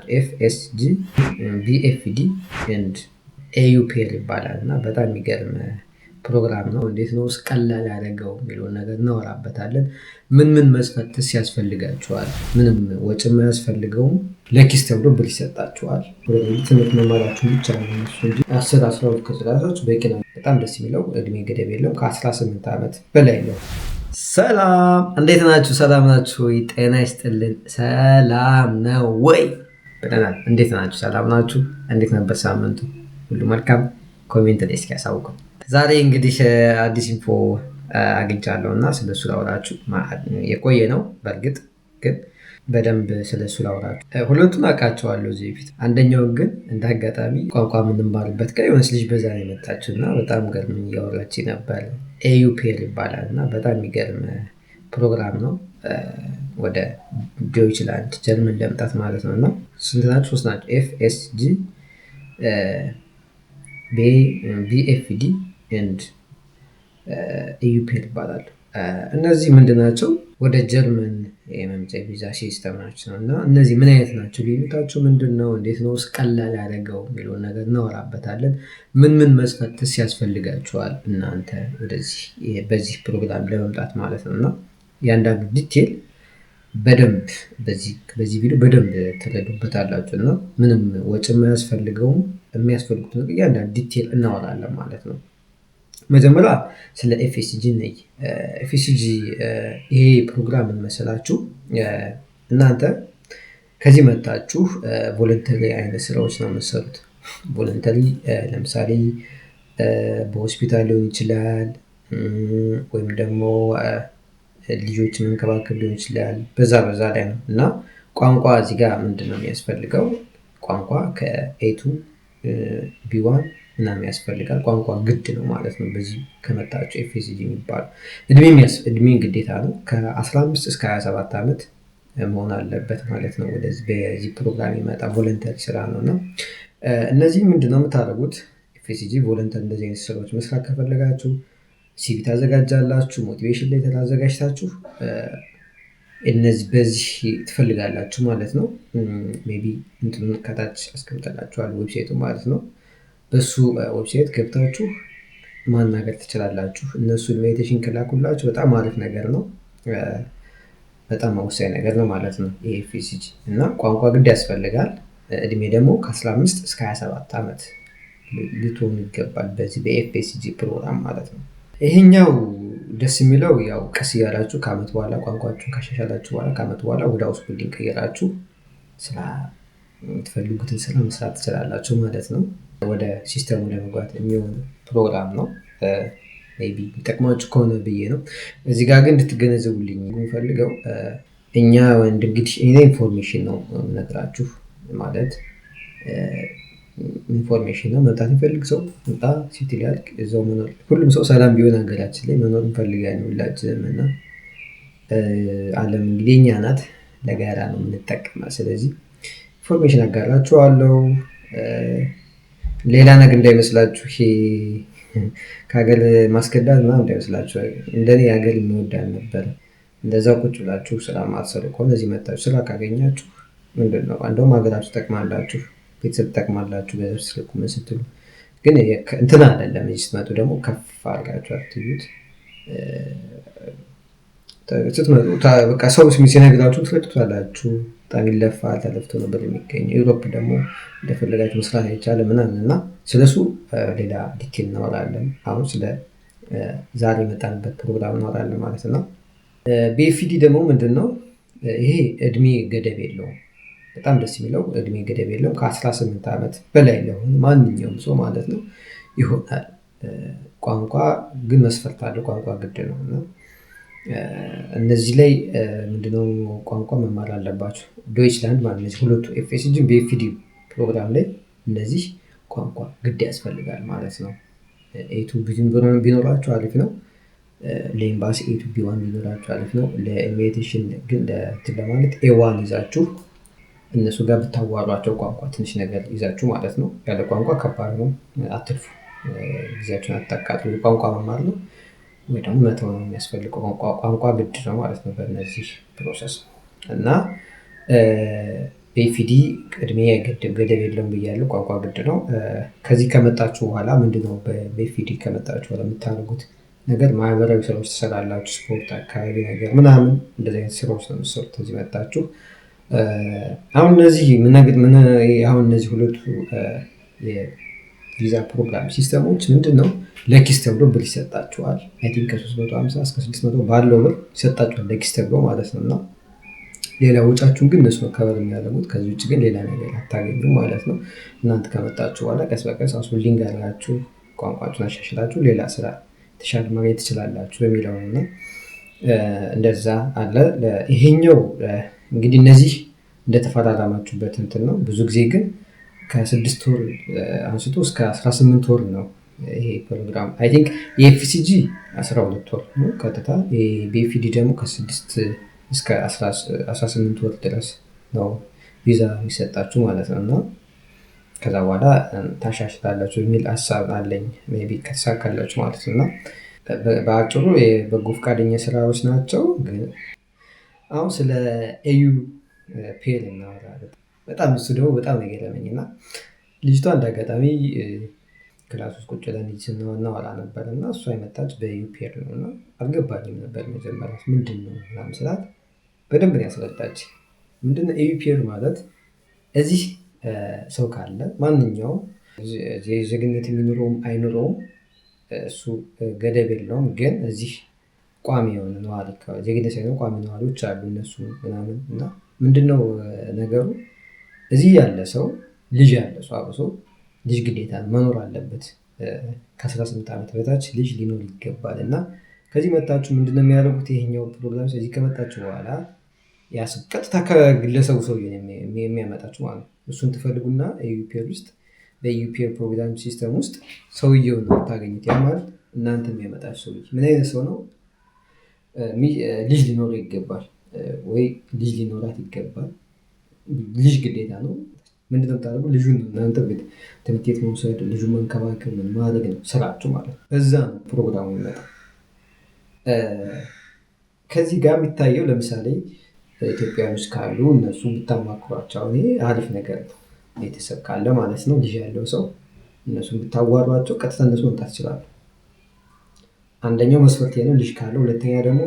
ናቸው? F S G፣ VFD and Au Pair ይባላል። እና በጣም የሚገርም ፕሮግራም ነው። እንዴት ነው ቀላል ያደረገው የሚለውን ነገር እናወራበታለን። ምን ምን መስፈርትስ ያስፈልጋችኋል? ምንም ወጪም አያስፈልገውም። ለኪስ ተብሎ ብር ይሰጣችኋል። ትምህርት መማራችሁን ብቻ ነው እነሱ እንጂ 10፣ 12 ከጨረሳችሁ በቂ ነው። በጣም ደስ የሚለው እድሜ ገደብ የለውም። ከ18 ዓመት በላይ ነው። ሰላም፣ እንዴት ናችሁ? ሰላም ናችሁ ወይ? ጤና ይስጥልን። ሰላም ነው ወይ ብለናል። እንዴት ናችሁ? ሰላም ናችሁ? እንዴት ነበር ሳምንቱ? ሁሉ መልካም? Comment ላይ እስኪ ያሳውቁ። ዛሬ እንግዲህ አዲስ info አግኝቻለሁ እና ስለሱ ላውራችሁ። የቆየ ነው በእርግጥ፣ ግን በደንብ ስለሱ ላውራችሁ። ሁለቱን አውቃቸዋለሁ እዚህ በፊት። አንደኛውን ግን እንደ አጋጣሚ ቋንቋ የምንማርበት ቀን የሆነች ልጅ በዛ ነው የመጣችው እና በጣም ገርሞኝ እያወራች ነበር። Au Pair ይባላል እና በጣም የሚገርም ፕሮግራም ነው። ወደ ዶይችላንድ ጀርመን ለመምጣት ማለት ነው። እና ስንት ናቸው? ሶስት ናቸው። F S G፣ VFD and Au Pair ይባላሉ። እነዚህ ምንድን ናቸው? ወደ ጀርመን የመምጫ ቪዛ system ናቸው። እና እነዚህ ምን አይነት ናቸው? ልዩነታቸው ምንድን ነው? እንዴት ነው ቀላል ያደረገው የሚለውን ነገር እናወራበታለን። ምን ምን መስፈርትስ ያስፈልጋችኋል እናንተ ወደዚህ በዚህ ፕሮግራም ለመምጣት ማለት ነው። እና እያንዳንዱ detail በደንብ በዚህ ቪዲዮ በደንብ ትረዱበታላችሁ። እና ምንም ወጪም አያስፈልገውም። የሚያስፈልጉት ነገር እያንዳንዱ detail እናወራለን ማለት ነው። መጀመሪያ ስለ FSG ነይ። FSG ይሄ ፕሮግራም ምን መሰላችሁ? እናንተ ከዚህ መጣችሁ voluntary አይነት ስራዎች ነው የምትሰሩት። Voluntary ለምሳሌ በሆስፒታል ሊሆን ይችላል፣ ወይም ደግሞ ልጆች መንከባከብ ሊሆን ይችላል። በዛ በዛ ላይ ነው። እና ቋንቋ እዚህ ጋር ምንድን ነው የሚያስፈልገው? ቋንቋ ከ A2፣ B1 ምናምን ያስፈልጋል። ቋንቋ ግድ ነው ማለት ነው። በዚህ ከመጣችሁ FSG የሚባለው እድሜ ግዴታ ነው። ከ15 እስከ 27 ዓመት መሆን አለበት ማለት ነው። ወደዚህ በዚህ ፕሮግራም ይመጣ voluntary ስራ ነው። እና እነዚህ ምንድነው የምታደርጉት? FSG voluntary እንደዚህ አይነት ስራዎች መስራት ከፈለጋችሁ CV ታዘጋጃላችሁ፣ motivation letter አዘጋጅታችሁ እነዚህ በዚህ ትፈልጋላችሁ ማለት ነው። Maybe እንትኑን ከታች አስቀምጠላችኋል website ኡ ማለት ነው። በሱ website ገብታችሁ ማናገር ትችላላችሁ። እነሱ invitation ከላኩላችሁ በጣም አሪፍ ነገር ነው። በጣም ወሳኝ ነገር ነው ማለት ነው። ይሄ FSG እና ቋንቋ ግድ ያስፈልጋል። እድሜ ደግሞ ከ15 እስከ 27 ዓመት ልትሆኑ ይገባል በዚህ በ FSG ፕሮግራም ማለት ነው። ይሄኛው ደስ የሚለው ያው ቀስ እያላችሁ ከአመት በኋላ ቋንቋችሁን ካሻሻላችሁ በኋላ ከአመት በኋላ ወደ Ausbildung ቀይራችሁ ስራ የምትፈልጉትን ስራ መስራት ትችላላችሁ ማለት ነው። ወደ system ኡ ለመግባት የሚሆን ፕሮግራም ነው። Maybe ይጠቅማችሁ ከሆነ ብዬ ነው። እዚህ ጋር ግን እንድትገነዘቡልኝ የምፈልገው እኛ ወንድ እንግዲህ እኔ information ነው የምነግራችሁ፣ ማለት information ነው። መምጣት የሚፈልግ ሰው ምጣ፣ settle ያድርግ፣ እዛው መኖር። ሁሉም ሰው ሰላም ቢሆን ሀገራችን ላይ መኖር እንፈልጋለን ሁላችንም። እና ዓለም እንግዲህ የእኛ ናት፣ ለጋራ ነው የምንጠቀማት። ስለዚህ information አጋራችኋለሁ። ሌላ ነገር እንዳይመስላችሁ፣ ይሄ ከሀገር ማስገዳት ምናምን እንዳይመስላችሁ። እንደኔ ሀገር የሚወድ አልነበረም። እንደዛ ቁጭ ብላችሁ ስራ ማትሰሩ ከሆነ እዚህ መጣችሁ ስራ ካገኛችሁ ምንድን ነው፣ እንደውም ሀገራችሁ ትጠቅማላችሁ፣ ቤተሰብ ትጠቅማላችሁ። ገንዘብ ስትልኩ ምን ስትሉ ግን እንትን አይደለም። እዚህ ስትመጡ ደግሞ ከፍ አድርጋችሁ አትዩት። ስትመጡ በቃ ሰው ሲነግራችሁ ትለጡታላችሁ። በጣም ይለፋል፣ ተለፍቶ ነበር የሚገኘው። Europe ደግሞ እንደፈለጋችሁ መስራት አይቻልም ምናምን። እና ስለሱ ሌላ detail እናወራለን። አሁን ስለ ዛሬ የመጣንበት ፕሮግራም እናወራለን ማለት ነው። VFD ደግሞ ምንድን ነው? ይሄ እድሜ ገደብ የለውም። በጣም ደስ የሚለው እድሜ ገደብ የለውም። ከ18 ዓመት በላይ ለሆነ ማንኛውም ሰው ማለት ነው ይሆናል። ቋንቋ ግን መስፈርት አለው። ቋንቋ ግድ ነው። እና እነዚህ ላይ ምንድነው፣ ቋንቋ መማር አለባቸው። ዶይችላንድ ማለት እነዚህ ሁለቱ FSG፣ VFD ፕሮግራም ላይ እነዚህ ቋንቋ ግድ ያስፈልጋል ማለት ነው። A2 ቢኖራቸው አሪፍ ነው። ለኤምባሲ A2፣ B1 ቢኖራቸው አሪፍ ነው። ለ invitation ግን ለእንትን ለማለት A1 ይዛችሁ እነሱ ጋር ብታዋሯቸው ቋንቋ ትንሽ ነገር ይዛችሁ ማለት ነው። ያለ ቋንቋ ከባድ ነው። አትልፉ፣ ጊዜያችሁን አታቃጥሉ። ቋንቋ መማር ነው ወይ ደግሞ መተው ነው የሚያስፈልገው። ቋንቋ ግድ ነው ማለት ነው በእነዚህ process። እና VFD እድሜ ገደብ የለውም ብያለሁ። ቋንቋ ግድ ነው። ከዚህ ከመጣችሁ በኋላ ምንድነው በ VFD ከመጣችሁ በኋላ የምታደርጉት ነገር? ማህበራዊ ስራዎች ትሰራላችሁ፣ ስፖርት አካባቢ ነገር ምናምን እንደዚህ አይነት ስራዎች ነው የምትሰሩት እዚህ መጣችሁ። አሁን እነዚህ ሁለቱ የቪዛ ፕሮግራም system ኦች ምንድን ነው፣ ለኪስ ተብሎ ብር ይሰጣችኋል። I think ከ350 እስከ 600 ባለው ብር ይሰጣችኋል ለኪስ ተብሎ ማለት ነው። እና ሌላ ወጫችሁን ግን እነሱ ነው cover የሚያደርጉት። ከዚህ ውጭ ግን ሌላ ነገር አታገኙም ማለት ነው። እናንተ ከመጣችሁ በኋላ ቀስ በቀስ Ausbildung አድርጋችሁ፣ ቋንቋችሁን አሻሽላችሁ ሌላ ስራ የተሻለ ማግኘት ትችላላችሁ በሚለው ነው። እና እንደዛ አለ። ይሄኛው እንግዲህ እነዚህ እንደተፈራረማችሁበት እንትን ነው። ብዙ ጊዜ ግን ከ6 ወር አንስቶ እስከ 18 ወር ነው ይሄ ፕሮግራም። I think የ FSG 12 ወር ነው ቀጥታ። VFD ደግሞ ከ6 እስከ 18 ወር ድረስ ነው ቪዛ የሚሰጣችሁ ማለት ነው። እና ከዛ በኋላ ታሻሽላላችሁ የሚል ሀሳብ አለኝ፣ maybe ከተሳካላችሁ ማለት ነው። እና በአጭሩ የበጎ ፈቃደኛ ስራዎች ናቸው። ግን አሁን ስለ Au pair እናወራለን። በጣም እሱ ደግሞ በጣም ነው የገረመኝ። እና ልጅቷ እንደ አጋጣሚ class ውስጥ ቁጭ ብለን ስናወራ ነበር እና እሷ የመጣች በ au pair ነው። እና አልገባኝም ነበር መጀመሪያ፣ ምንድን ነው ምናምን ስላት በደንብ ነው ያስረዳች። ምንድነው au pair ማለት? እዚህ ሰው ካለ፣ ማንኛውም ዜግነት የሚኖረውም አይኖረውም እሱ ገደብ የለውም። ግን እዚህ ቋሚ የሆነ ነዋሪ፣ ዜግነት ሳይኖር ቋሚ ነዋሪዎች አሉ እነሱ ምናምን። እና ምንድነው ነገሩ፣ እዚህ ያለ ሰው፣ ልጅ ያለ ሰው፣ አብሶ ልጅ ግዴታ መኖር አለበት። ከ18 ዓመት በታች ልጅ ሊኖር ይገባል። እና ከዚህ መጣችሁ ምንድነው የሚያደርጉት? ይሄኛው ፕሮግራም እዚህ ከመጣችሁ በኋላ ያ ሰው ቀጥታ ከግለሰቡ ሰውዬ የሚያመጣችሁ ማለት ነው። እሱን ትፈልጉና au pair ውስጥ፣ በ au pair ፕሮግራም system ውስጥ ሰውየውን ነው የምታገኙት። ያ ማለት እናንተ የሚያመጣችሁ ሰውዬ ምን አይነት ሰው ነው? ልጅ ሊኖረው ይገባል ወይ ልጅ ሊኖራት ይገባል። ልጅ ግዴታ ነው። ምንድነው የምታደርጉ? ልጁን እናንተ ትምህርት ቤት መውሰድ፣ ልጁን መንከባከብ፣ ምን ማድረግ ነው ስራችሁ ማለት ነው። በዛ ነው ፕሮግራሙ የሚመጣው። ከዚህ ጋር የሚታየው ለምሳሌ ኢትዮጵያኖች ካሉ እነሱ ብታማክሯቸው አሁን ይሄ አሪፍ ነገር ነው። ቤተሰብ ካለ ማለት ነው፣ ልጅ ያለው ሰው፣ እነሱን ብታዋሯቸው ቀጥታ እነሱ መምጣት ይችላሉ። አንደኛው መስፈርት ነው ልጅ ካለው፣ ሁለተኛ ደግሞ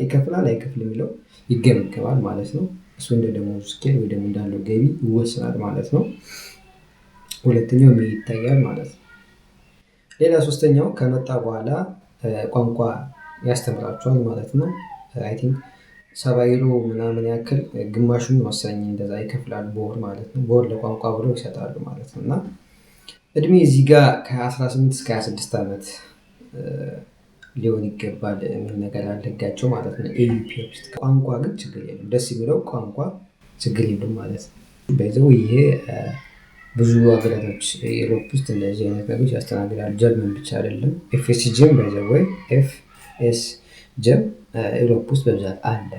ይከፍላል አይከፍልም የሚለው ይገመገማል ማለት ነው። እሱ እንደ ደሞዙ scale ወይ ደግሞ እንዳለው ገቢ ይወሰናል ማለት ነው። ሁለተኛው ይታያል ማለት ነው። ሌላ ሶስተኛው ከመጣ በኋላ ቋንቋ ያስተምራቸዋል ማለት ነው። I think 70 ዩሮ ምናምን ያክል፣ ግማሹን መሰለኝ እንደዛ ይከፍላሉ በወር ማለት ነው። በወር ለቋንቋ ብለው ይሰጣሉ ማለት ነው። እና እድሜ እዚህ ጋር ከ18 እስከ 26 ዓመት ሊሆን ይገባል የሚል ነገር አለ ህጋቸው ማለት ነው። Au pair ውስጥ ቋንቋ ግን ችግር የለም። ደስ የሚለው ቋንቋ ችግር የለም ማለት ነው። By the way ይሄ ብዙ ሀገራቶች Europe ውስጥ እንደዚህ አይነት ነገሮች ያስተናግዳሉ። ጀርመን ብቻ አይደለም። FSG ም by the way FSG ም Europe ውስጥ በብዛት አለ።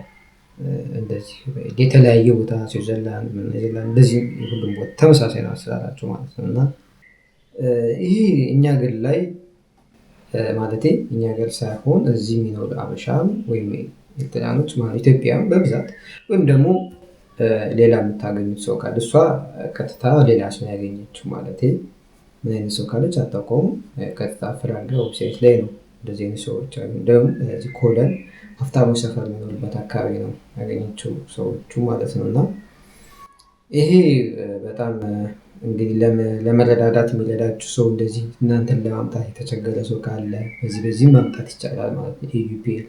እንደዚህ የተለያየ ቦታ፣ ስዊዘርላንድ፣ ኔዘርላንድ፣ እንደዚህ ሁሉም ቦታ ተመሳሳይ ነው አሰራራቸው ማለት ነው። እና ይሄ እኛ ሀገር ላይ፣ ማለቴ እኛ ሀገር ሳይሆን እዚህ የሚኖሩ አበሻም ወይም ኤርትራኖች፣ ኢትዮጵያም በብዛት፣ ወይም ደግሞ ሌላ የምታገኙት ሰው ካለ፣ እሷ ቀጥታ ሌላ ሰው ያገኘችው፣ ማለቴ ምን አይነት ሰው ካለች አታውቀውም። ቀጥታ ፍራንጋ website ላይ ነው እንደዚህ አይነት ሰዎች አሉ። እንደውም እዚህ ኮለን ሀብታሞች ሰፈር የሚኖሩበት አካባቢ ነው ያገኘችው ሰዎቹ ማለት ነው። እና ይሄ በጣም እንግዲህ ለመረዳዳት የሚረዳችሁ ሰው፣ እንደዚህ እናንተን ለማምጣት የተቸገረ ሰው ካለ በዚህ በዚህ ማምጣት ይቻላል ማለት ነው። Au pair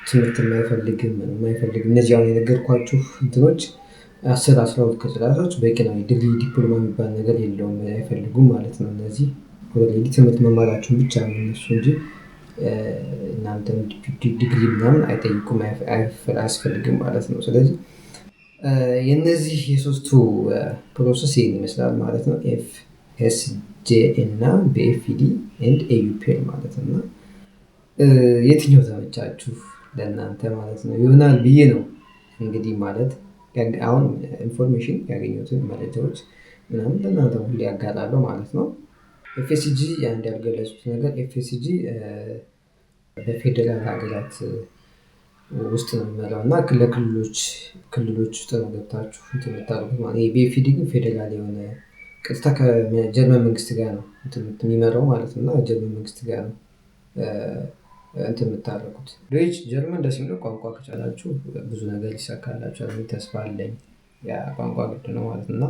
ትምህርት የማይፈልግም የማይፈልግም፣ እነዚህ አሁን የነገርኳችሁ እንትኖች 10፣ 12 ከጨረሳችሁ በቂ ነው። ዲግሪ ዲፕሎማ የሚባል ነገር የለውም፣ አይፈልጉም ማለት ነው። እነዚህ already ትምህርት መማራችሁን ብቻ ነው እነሱ እንጂ እናንተን ዲግሪ ምናምን አይጠይቁም፣ አያስፈልግም ማለት ነው። ስለዚህ የነዚህ የሶስቱ process ይህን ይመስላል ማለት ነው። FSJ እና VFD and au pair ማለት ነው። እና የትኛው ተመቻችሁ ለእናንተ ማለት ነው? ይሆናል ብዬ ነው እንግዲህ፣ ማለት አሁን information ያገኘሁትን መረጃዎች ምናምን ለእናንተ ሁሌ ያጋራለሁ ማለት ነው። FSG አንድ ያልገለጹት ነገር፣ FSG በፌዴራል ሀገራት ውስጥ ነው የሚመራው እና ለክልሎች ክልሎች ውስጥ ነው ገብታችሁ እንትን የምታደርጉት ማለት ነው። ይሄ BFD ግን ፌዴራል የሆነ ቀጥታ ከጀርመን መንግስት ጋር ነው የሚመራው ማለት ነው እና ጀርመን መንግስት ጋር ነው እንትን የምታደርጉት። Deutsch ጀርመን ደስ የሚለው ቋንቋ ከቻላችሁ ብዙ ነገር ይሳካላችኋል የሚል ተስፋ አለኝ። ያ ቋንቋ ግድ ነው ማለት ነው እና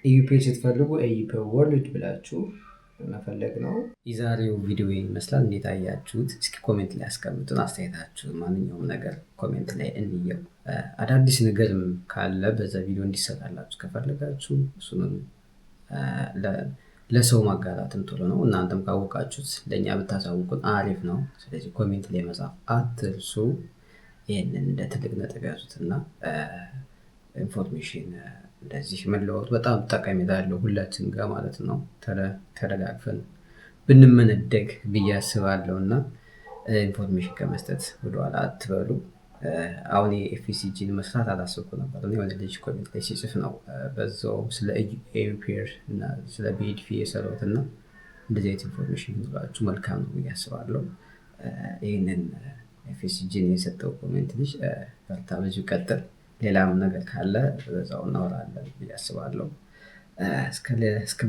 AuPair ስትፈልጉ AuPair World ብላችሁ መፈለግ ነው። የዛሬው ቪዲዮ ይመስላል። እንዴት አያችሁት? እስኪ comment ላይ ያስቀምጡን አስተያየታችሁ። ማንኛውም ነገር comment ላይ እንየው። አዳዲስ ነገርም ካለ በዛ ቪዲዮ እንዲሰራላችሁ ከፈለጋችሁ እሱንም ለሰው ማጋራትም ጥሩ ነው። እናንተም ካወቃችሁት ለእኛ ብታሳውቁን አሪፍ ነው። ስለዚህ comment ላይ መጻፍ አትርሱ። ይህንን እንደ ትልቅ ነጥብ ያዙትና information እንደዚህ መለዋወጥ በጣም ጠቀሜታ አለው ሁላችን ጋር ማለት ነው። ተደጋግፈን ብንመነደግ ብዬ አስባለሁ እና information ከመስጠት ወደኋላ አትበሉ። አሁን የ FSG ን መስራት አላሰብኩ ነበር። የሆነ ልጅ comment ላይ ሲጽፍ ነው በዛው ስለ AuPair እና ስለ BFD የሰራሁት እና እንደዚህ አይነት information ቢኖራችሁ መልካም ነው ብዬ አስባለሁ። ይህንን FSG ን የሰጠው comment ልጅ በርታ፣ በዚሁ ቀጥል። ሌላም ነገር ካለ በዛው እናወራለን ብዬ አስባለሁ።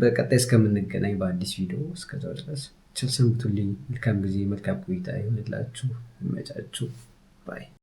በቀጣይ እስከምንገናኝ በአዲስ ቪዲዮ እስከዛው ድረስ ቸር ሰንብቱልኝ። መልካም ጊዜ፣ መልካም ቆይታ ይሆንላችሁ። ይመቻችሁ። Bye.